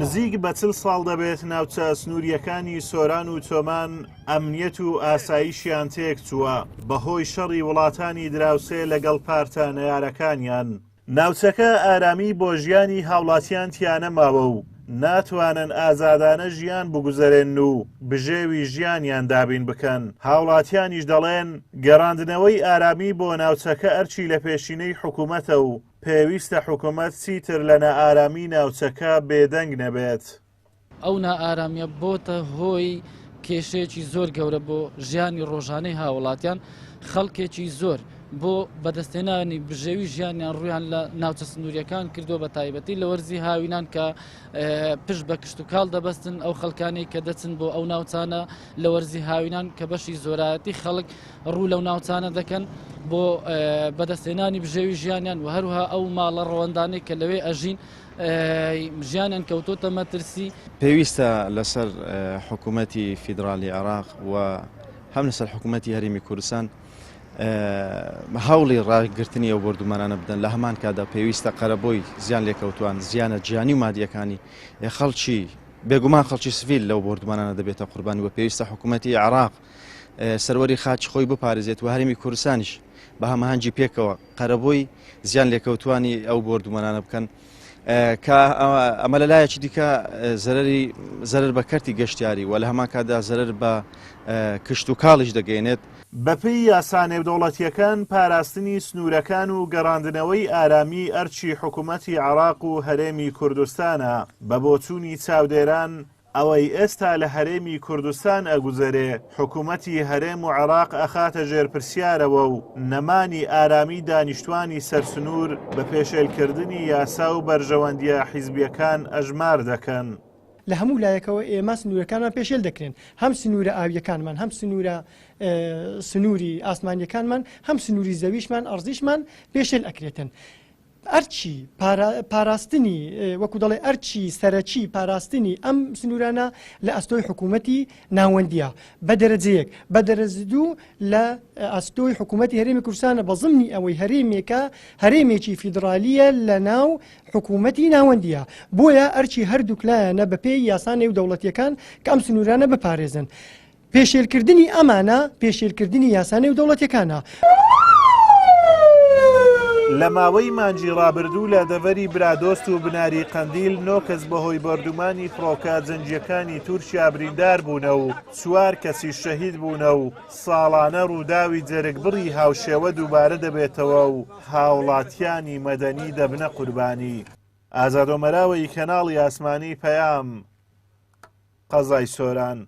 نزیک بە چل ساڵ دەبێت ناوچە سنوورییەکانی سۆران و چۆمان ئەمنیەت و ئاسایشیان تێکچووە بەهۆی شەڕی وڵاتانی دراوسێ لەگەڵ پارتە نەیارەکانیان. ناوچەکە ئارامی بۆ ژیانی هاوڵاتیان تیانەماوە و ناتوانن ئازادانە ژیان بگوزەرێنن و بژێوی ژیانیان دابین بکەن، هاوڵاتیانیش دەڵێن، گەڕاندنەوەی ئارامی بۆ ناوچەکە ئەرکی لەپێشینەی حکومەتە و پێویستە حکومەت چیتر لە نائارامی ناوچەکە بێدەنگ نەبێت. ئەو نائارامیە بۆتە هۆی کێشەیەکی زۆر گەورە بۆ ژیانی ڕۆژانەی هاوڵاتیان، خەڵکێکی زۆر بۆ بەدەستهێنانی بژێوی ژیانیان ڕوویان لە ناوچە سنووریەکان کردووە بە تایبەتی لە وەرزی هاوینان کە پشت بە کشتتوکاڵ دەبەستن ئەو خەڵکانی کە دەچن بۆ ئەو ناوچانە لە وەرزی هاوینان کە بەشی زۆرایەتی خەڵک ڕوو لەو ناوچانە دەکەن بۆ بەدەستهێنانی بژێوی ژیانیان و هەروها ئەو ماڵە ڕەوەندانەی کە لەوێ ئەژین ژیانیان کەوتۆتە مەترسی. پێویستە لەسەر حکوومەتی فیدرالی عێراق و هەم لەسەر حکوومەتی هەرێمی کوردستان هەوڵی ڕاگرتنی ئەو بۆردومانانە بدەن لە هەمان کاتدا پێویستە قەرەبۆی زیان لێکەوتوان زیانە گیانی و مادیەکانی خەڵکی بێگومان خەڵکی سڤیل لەو بۆردومانانە دەبێتە قوربانی و پێویستە حکوومەتی عێراق سەروەری خاکی خۆی بپارێزێت و هەرێمی کوردستانیش بە هەماهەنگی پێکەوە قەرەبووی زیان لێکەوتوانی ئەو بۆردومانانە بکەن کە ئەمە لە لایەکی دیکە زەرری زەرر بە کەرتی گەشتیاری و لە هەمان کاتدا زەرر بە کشت و کاڵیش دەگەێنێت. بەپێی یاسا نێودەوڵەتییەکان پاراستنی سنوورەکان و گەڕاندنەوەی ئارامی ئەرکی حکومەتی عێراق و هەرێمی کوردستانە، بە بۆچوونی چاودێران ئەوەی ئێستا لە هەرێمی کوردستان ئەگوزەرێ حکومەتی هەرێم و عێراق ئەخاتە ژێر پرسیارەوە و نەمانی ئارامی دانیشتوانی سەر سنوور بە پێشێلکردنی یاسا و بەرژەوەندییە حیزبییەکان ئەژمار دەکەن. لە هەموو لایەکەوە ئێمە سنوورەکانمان پێشێل دەکرێن، هەم سنوورە ئاوییەکانمان، هەم سنوورە سنووری ئاسمانییەکانمان، هەم سنووری زەویشمان، ئەرزیشمان پێشێل ئەکرێتن. ئەرکی پاراستنی وەکو دەڵێ ئەرکی سەرەکی پاراستنی ئەم سنوورانە لە ئەستۆی حکوومەتی ناوەندیە بە دەرەجەیەک بە دەرەجە دوو لە ئەستۆی حکوومەتی هەرێمی کوردستانە بە زمنی ئەوەی هەرێمێکە هەرێمێکی فیدرالیە لە ناو حکوومەتی ناوەندیە بۆیە ئەرکی هەردووکلایەنە بەپێی یاسا نێودەوڵەتیەکان کە ئەم سنوورانە بپارێزن. پێشێلکردنی ئەمانە پێشێلکردنی یاسا نێودەوڵەتیەکانە. لە ماوەی مانگی ڕابردوو لە دەڤەری برادۆست و بناری قەندیل نۆ کەس بەهۆی بۆردومانی فڕۆکە جەنگییەکانی تورکیا بریندار بوونە و چوار کەسیش شەهید بوونە و ساڵانە ڕووداوی جەرگبڕی هاوشێوە دووبارە دەبێتەوە و هاوڵاتیانی مەدەنی دەبنە قوربانی. ئازاد ئۆمەراوەی کەناڵی ئاسمانی پەیام، قەزای سۆران.